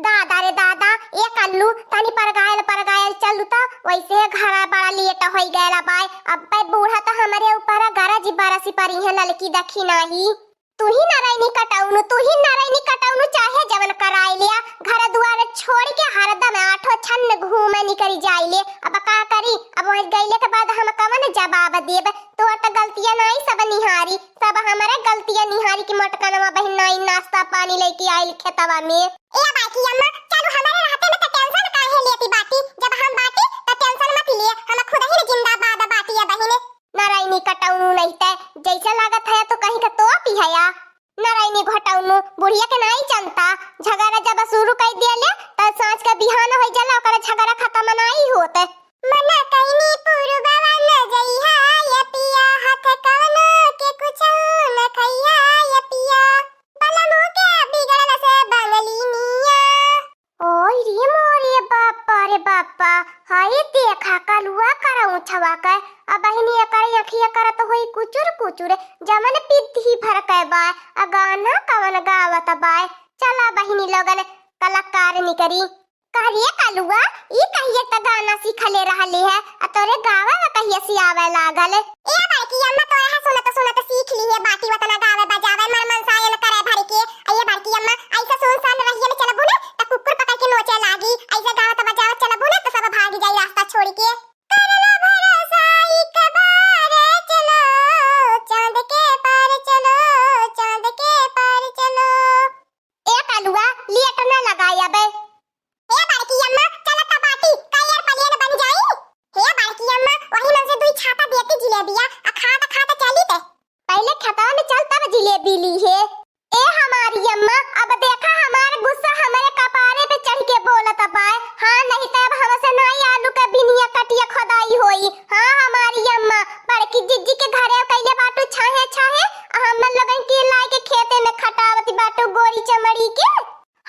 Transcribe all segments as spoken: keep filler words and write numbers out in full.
दादा रे दादा, ए कल्लू, तनी परगायल परगायल चलू त, वैसे घरा बड़ा लेट होइ गयल बाय। अब्बे बूढ़ा त हमरे ऊपर गरज बरस परी है ललकी दखिनाही। तू ही नरैनी कटौनू, तू ही नरैनी कटौनू, चाहे जवन कराई लिया, घर दुआर छोड़ के हरदम आठो छन्न घूमे निकरी जाई ले। अब का करी, अब वहाँ गईले के बाद हम कवन जवाब देब? तोर त गलतिया नाई सब निहारी, सब हमरे गलतिया निहारी कि मोटकनवा बहिन नाई नाश्ता पानी लइके आइल खेतवा में। ए बाकी अम्मा, चलू हमरे रहते में त tension काहे लेती बाटी? जब हम बाटी त tension मत लिए, हम खुद ही न जिंदाबाद बाटी ए बहिने। नरैनी कटौनू नहीं तै, जैसे लागत है तो कहीं का तोप ही हया। नरैनी घटौनू, बुढ़िया के नाई चलता, झगड़ा जब शुरू कर दिया ले, त सांझ का बिहान होइ जाला, ओकर झगड़ा खत्म नाई होत। मना कइनी पुरुबवा न जइहा ये पिया, हाथ कवनो के कुछो न खइहा ये पिया। बलमू के बिगड़ल से बंगली निया। ओय रे मोरे बापा रे बापा, हाय देखा कलुआ करौछवा के, अबहिन एकर अखिया करत होई कुचुर कुचुर, जमन पिद्धी भर के बाय, आ गाना कवन गावत बाय। चला बहिनी लोगन कलाकार निकरी। कह रे कलुआ, ई कहिए त गाना सीखले रहले है, आ तोरे गावे में कहिए से आवे लागल? ए बड़की अम्मा, तो यह सुनत सुनत सीख ली है बाटी, वतना गावे बजावे मन मनसायन करे भर के। आ ये बड़की अम्मा, ऐसे सुनसान रहिए में चलबू ना त कुकुर पकड़ के नोचे लागी, ऐसे गावत बजावत चलबू ना त सब भाग जाई रास्ता छोड़ के। कर लो भरोसा एक बार चलो, चांद के पार चलो, चांद के पार चलो। ए कलुआ, लेट ना लगाई अबे। हे बड़की अम्मा, चलत बाटी, का aeroplane बन जाई? हे बड़की अम्मा, वही मन से दुई छाता देती जिलेबिया, आ खात खात चली ते। पहले खेतवा में चल, तब जिलेबी ली है। ए हमारी अम्मा, अब देखा हमार गुस्सा हमरे कपारे पे चढ़ के बोलत बाय। हाँ, नहीं त अब हमसे नाई आलू के बिनिया कटिया खोदाई होई। हाँ हमारी अम्मा, बड़की जिज्जी के घरे कइले बाटू छाहे छाहे, आ हमन लोगन के लाए के खेते में खटावती बाटू गोरी चमड़ी के।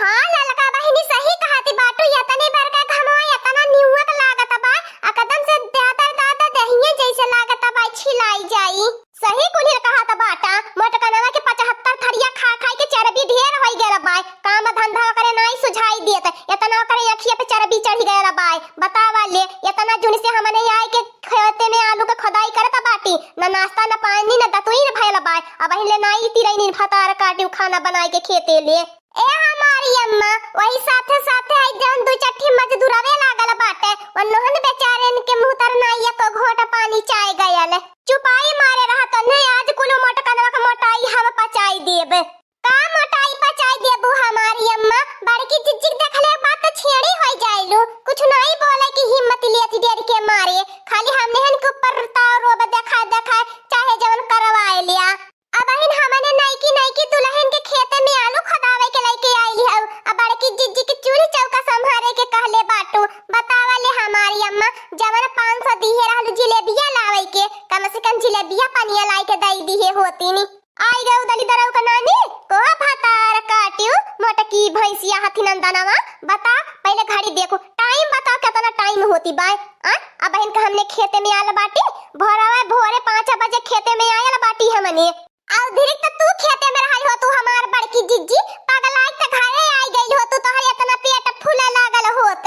हाँ ललका बहिनी, सही कहती बाटू, एतनी बड़का घमवा एतना निउअक लागत बा, एकदम से दादर दादर देहिए जैसे लागत बा छिलाई जाई। सही कुल्हिन कहत बाटा, मोटकनवा के पचहत्तर थरिया खा खाई के चर्बी ढेर होई गयल बा, काम धंधा ओकरे नाई सुझाई देत, एतना ओकरे अखिया पे चर्बी चढ़ी गयल बा। बतावा ले, एतना जुन से हमने आए के खेते में आलू के खोदाई करत बाटी, न नाश्ता, न पानी, न दतुइन भयल बा, अबहिन ले नाई तिरैनी भतार काटिउ खाना बनाए के खेते ले। ए हमारी अम्मा, वही साथे साथे आई जौन दू चट्ठी मजदूरवे लागल बाटे, उन्होंने बेचारेन के मुँह तर नाई एको घोट पानी चाय गयल। चुपाई मारे रहा तन्हे, आज कुल मोटकनवा के मोटाई हम पचाई देब। का मोटाई पचाई देबू हमारी अम्मा? बड़की जिज्जी के देखले बात तो छेड़ी होई जाइलू, कुछ नाई बोले की हिम्मत लेती डेर के मारे, खाली हमने हन के ऊपर ताव रोब देखा देखा चाहे जवन करवाए लिया। अबहिन हमने नईकी नईकी दुलहिन के खेते में आलू खोदावे के लइके आइली हऊ, आ बड़की जिज्जी के चूल्ही चौका संभारे के कहले बाटू। बतावा ले हमारी अम्मा, जवन पाँच सौ दिहे रहलू जिलेबिया लावे के, कम से कम जिलेबिया पनिया लाई के दई दिहे होती नी। आई गऊ दलिदरऊ का नानी, कोहा भतार काटियो, मोटकी भैंसिया हथी नंदनवा। बता, पहले घड़ी देखो, time बताओ कितना time होती बाय। आ, अबहिन का हमने खेते में आल बाटी, भोरवा भोरे पाँच बजे खेते में आयल बाटी हमने। अउर धिरिक त तू खेते में रहल हो, तू हमार बड़की जिज्जी, पगलाई त घरे आई गइल हो, तू तोहरे इतना पेट फूले लागल होत।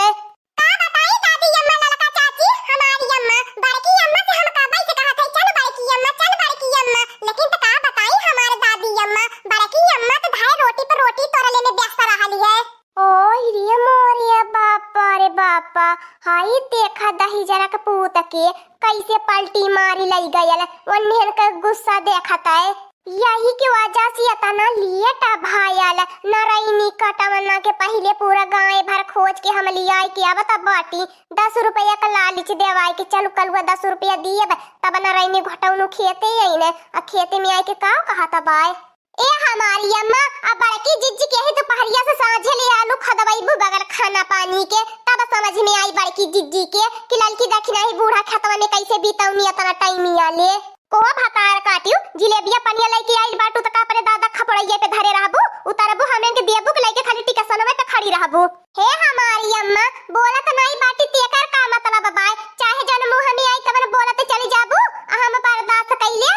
का बताई दादी अम्मा, ललका चाची, हमारी अम्मा, बड़की अम्मा से हम कबई से कहत है, "चल बड़की अम्मा, चल बड़की अम्मा," लेकिन त का बताई हमार दादी अम्मा, बड़की अम्मा त धाए रोटी पर रोटी तोड़ले में व्यस्त रहली है। ओय रे मोरे बापा रे बापा, हाय देखा दहिजरा के पूत के कैसे पलटी मारी लई गयल, ओन्हन के गुस्सा देखत है। यही की वजह से इतना लेट भयल। नरैनी कटवना के पहिले पूरा गाय भर खोज के हम लियाई के आवत बाटी। दस रुपया का लालच देवाई के चलू कलुआ दस रुपया दियब, तब नरैनी घटौनू खेते अइने, आ खेते में आए के का कहत बाय। ए हमारी अम्मा, आ बड़की जिज्जी के ही दोपहरिया से साँझे ले आलू खदवैबू बगल खाना पानी के, तब समझ में आई बड़की जिज्जी के कि ललकी दखिनाही बूढ़ा खेतवा में कैसे बीतौनी इतना टाइमिया ले। कोहा भतार काटियो, जिलेबिया पनिया लइके आइल बाटू त का अपने दादा खपड़ैया पे धरे रहबू, उतरबू हमें के देबू के लइके खाली टिकसनवे पे खड़ी रहबू। हे हमारी अम्मा, बोलत नाई बाटी तेकर का मतलब बाय, चाहे जन मुँह में आई तवन बोलत चली जाबू, आ हम बर्दाश्त कइले।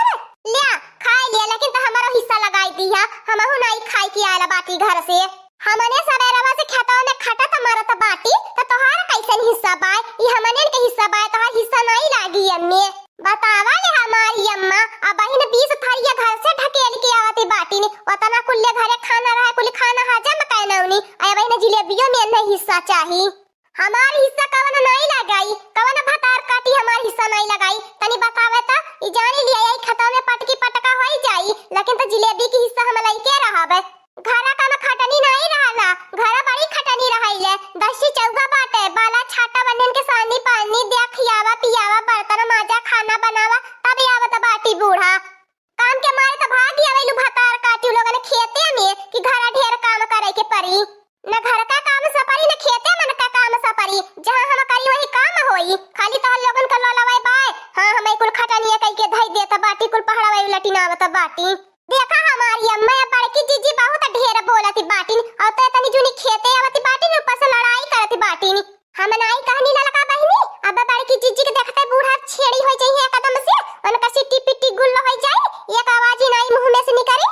ल्या, खाई लिया, लेकिन त हमारो हिस्सा लगाई दिहा, हमहू नाई खाई के आयल बाटी घर से। हमने सबेरवा से खेतवा में जिलेबियो में नहीं हिस्सा चाही। हमार हिस्सा कवन नाई लगाई, कवन भतार काटी हमार हिस्सा नाई लगाई? तनी बतावे त, ई जानी लिया, यही खेतवा में पटकी पटका होई जाई, लेकिन त जिलेबी के हिस्सा हम लइके रहब। घरा का में खटनी नाई रहला, घरा बड़ी खटनी रहइले। दसी चौवा बाटे, बाला छाटा बन्हन के सानी पानी द्या, खियावा पियावा, बर्तन माजा, खाना बनावा, तब आवत बाटी बूढ़ा। काम के मारे त भागी आवेलू भतार काटी लोगन खेते में कि घरा ढेर काम करे के परी। न घर का काम सपरी, न खेते मन का काम सपरी। जहाँ हम करी वही काम होई। खाली तोहर लोगन का ललवाई बाय। हाँ, हम कुल खटनिया कई के धई देत बाटी, कुल पहाड़वा लटिनावत बाटी। देखा हमारी अम्मा या बड़की जीजी बहुत ढेर बोलती बाटिन, और तो तनी जुनी खेते आवती बाटिन, ऊपर से लड़ाई करती बाटिन। हम नाई कहनी ललका बहिनी, अब बड़की जीजी के देखते बूढ़ा छेड़ी हो जाई है एकदम से, उनका सिट्टी पिट्टी गुल्लो हो जाई, एक आवाज ही नाई मुंह में से निकली।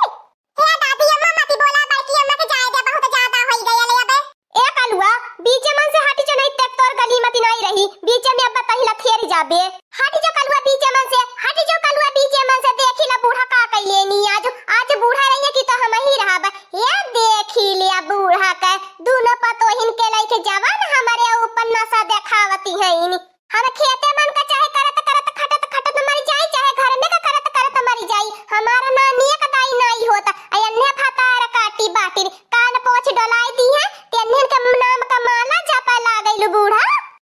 हे दादी, अम्मा मती बोला, बड़की अम्मा के जाए दे, बहुत ज्यादा होई गयल अबे। ए कलुआ, बीचे मन से हट जो, नहीं ते तोर गली मती नाई रही, बीचे में अब तहिला थेरी जाबे। हट जो कलुआ बीचे मन से, हट जो कलुआ बीचे मन से, देखी ला बूढ़ा का कैले नी आज, आज बूढ़ा रहिए कि तो हम ही रहब। ये देखी लिया बूढ़ा के, दोनों पतोहिन के लइके जवान हमारे ऊपर नशा देखावती हैं इन। हम खेते मन का चाहे करत करत, खटत खटत मर जाई, चाहे घर में का करत करत मर जाई, हमारा ना नियक दाई नाई होता। आ एन्हे भतार काटी बाटिन, कान पोछ डोलाई दी है, तेन्हन के नाम का माला जपे लागल बूढ़ा।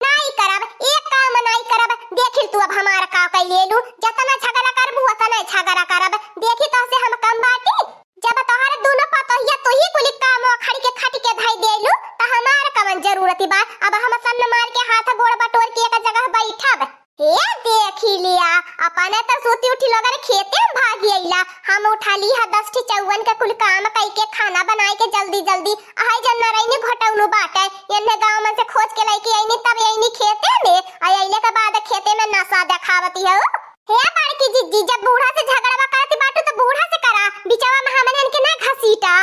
नाई करब, एक काम नाई करब, देखिल तू अब हमार का कैले लू, जतना झगड़ा करबू, ओतना झगड़ा करब, देखी तो से हम कम बाटी। जब तोहर दोनों पतोहिया तू ही कुली काम अखड़ के खट के धई देलू, त हमार कवन जरूरत बा? अब हम सन्न मार के हाथ गोड़ बटोर के एक जगह बैठब। हे देखी लिया, अपने त सूती उठी लोगन खेते में भागी अइला। हम उठा ली हा दस ठी चौवन के कुल काम कई के खाना बनाई के जल्दी जल्दी। अहै जन नरैनी घोटौनु बाटे, एन्हे गाँव मन से खोज के लइके अइनी तब अइनी खेते में। आ अइले के बाद खेते में नशा देखावती हो। हे बड़की जिज्जी, जब बूढ़ा से झगड़वा करती बाटू त बूढ़ा से करा, बिचवा में हमने इनके ना घसीटा।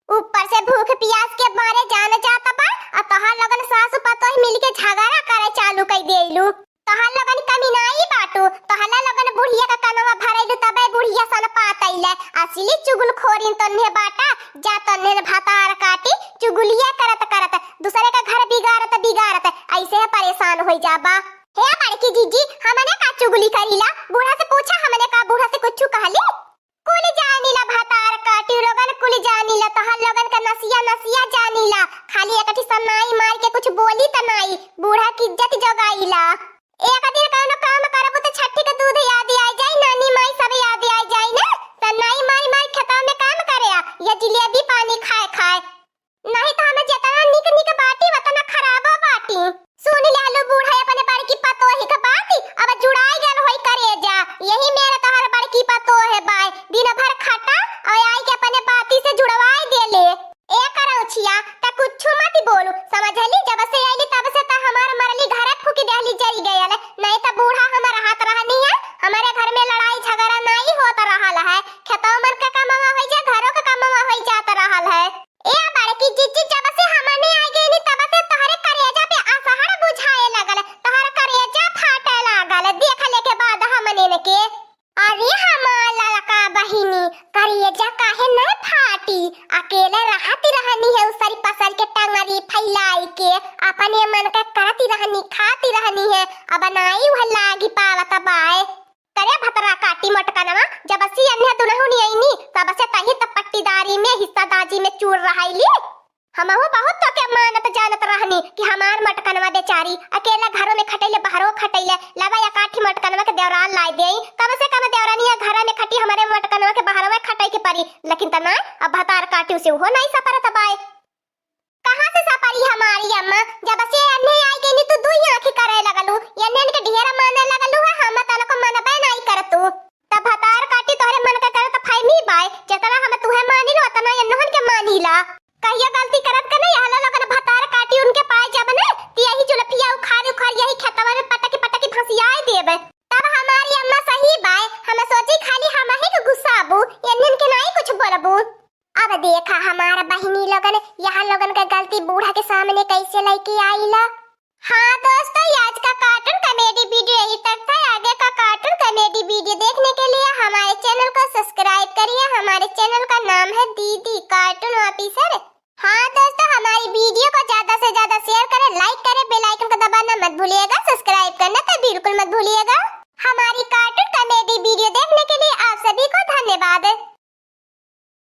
ऊपर से भूख पियास के मारे जान जात बा, आ तोहार लोगन सासु पतोह मिल के झगड़ा करे चालू कई देलू। तोहार लोगन कमी नाई बाटू, तोहला लोगन बुढ़िया का कनवा भरैलू तबे बुढ़िया सन पातैले। असली चुगलखोरिन तन्हे बाटा, जा तन्हे भतार काटी, चुगलिया करत करत दूसरे का घर बिगाड़त बिगाड़त ऐसे है परेशान होई जाबा। हे बड़की जिज्जी, हमने का चुगली करीला? बूढ़ा से पूछा, हमने का बूढ़ा से कुछ कहली? कुल जानीला भतार काटी लोगन, कुल जानीला, तोहर लोगन का नसिया नसिया जानीला। खाली एक ठी सन्नाई मार के कुछ बोली त नाई, बूढ़ा की इज्जत जोगाईला। एक दिन कौनो काम करबू त छठी के दूध याद आई जाई, नानी माई सब याद आई जाई ना। सन्नाई मारी मारी खेतवा में काम करे आ, या जिलेबी पानी खाए खाए। नहीं त हमें जेतना निक निक बाटी, ओतना खराबो बाटी। सुन लेहलू बूढ़ा अपने बड़की पतोही के बात, अब जुड़ाई गल होई करेजा। यही मेरे तोहर बड़की पतोह है बाय, दिन भर खटा और आई के अपने बाती से जुड़वाई देले। ए करौछिया, त कुछ मत बोलू, समझली? जब से आइली तब से त हमार मरली घर फूकी देहली जरी गयल, नहीं त बूढ़ा हम रहत रहनी है, हमारे घर में लड़ाई झगड़ा नहीं होत रहल है, खेतों मन के कमवा होई जा, घरों के कमवा होई जात रहल है। ए बड़की जिज्जी, जब से हमने आ गईनी तब से तोहरे करेजा पे असहर बुझाए लगल, तोहर करेजा फाटे लागल देखले के बाद हमने के। अरे हमार ललका बहिनी, करेजा काहे न फाटी? अकेले रहती रहनी है, उसरी पसर के टंगरी फैलाई के, अपने मन का करती रहनी, खाती रहनी है, अब नाई वह लागी पावत बाय। करे भतरा काटी मोटकनवा, जब से अन्हे दुनहुनी अइनी, तब से तही त पट्टीदारी में, हिस्सादारी में चूर रहैली। हमहू बहुत तोके मानत जानत रहनी कि हमार मोटकनवा बेचारी अकेला घरों में खटैले, बहरो खटैले, लबा एकाठी मोटकनवा के देवरान लाए देई, कम से कम देवरानिया घर में खटी, हमारे मोटकनवा के बहरो में खटै के परी। लेकिन त ना, अब भतार काटी से उहो नहीं सपरत बाय। कहाँ से सपरी हमारी अम्मा? जब से अन्हे आई गईनी तू दुई आँखी करे लगलू, अन्हन के ढेर माने लगलू है, हम तनको मनबे नाई करतू। तब भतार काटी तोहरे मन के करत फैमी बाय, जेतना हम तुहे मानिल ओतना अन्हन के मानिला। कहियो गलती करत के नहीं, हला लोगन भतार काटी उनके पाए जब ने, ती यही जुलफिया उखाड़ उखाड़ यही खेतवा में पटकी पटकी भसियाए देबे। तब हमारी अम्मा सही बाय, हम सोची खाली हम ही के गुस्साबू, अन्हन के नाई कुछ बोलबू। अब देखा हमारा बहिनी लोगन, यहाँ लोगन का गलती बूढ़ा के सामने कैसे लेके आईला। हाँ दोस्तों, ये आज का कार्टून कॉमेडी वीडियो यहीं तक था। आगे का कार्टून कॉमेडी वीडियो देखने के लिए हमारे चैनल को सब्सक्राइब करिए। हमारे चैनल का नाम है दीदी कार्टून ऑफिसर। हाँ दोस्तों, हमारी वीडियो को बिल्कुल मत भूलिएगा। हमारी कार्टून कॉमेडी वीडियो देखने के लिए आप सभी को धन्यवाद।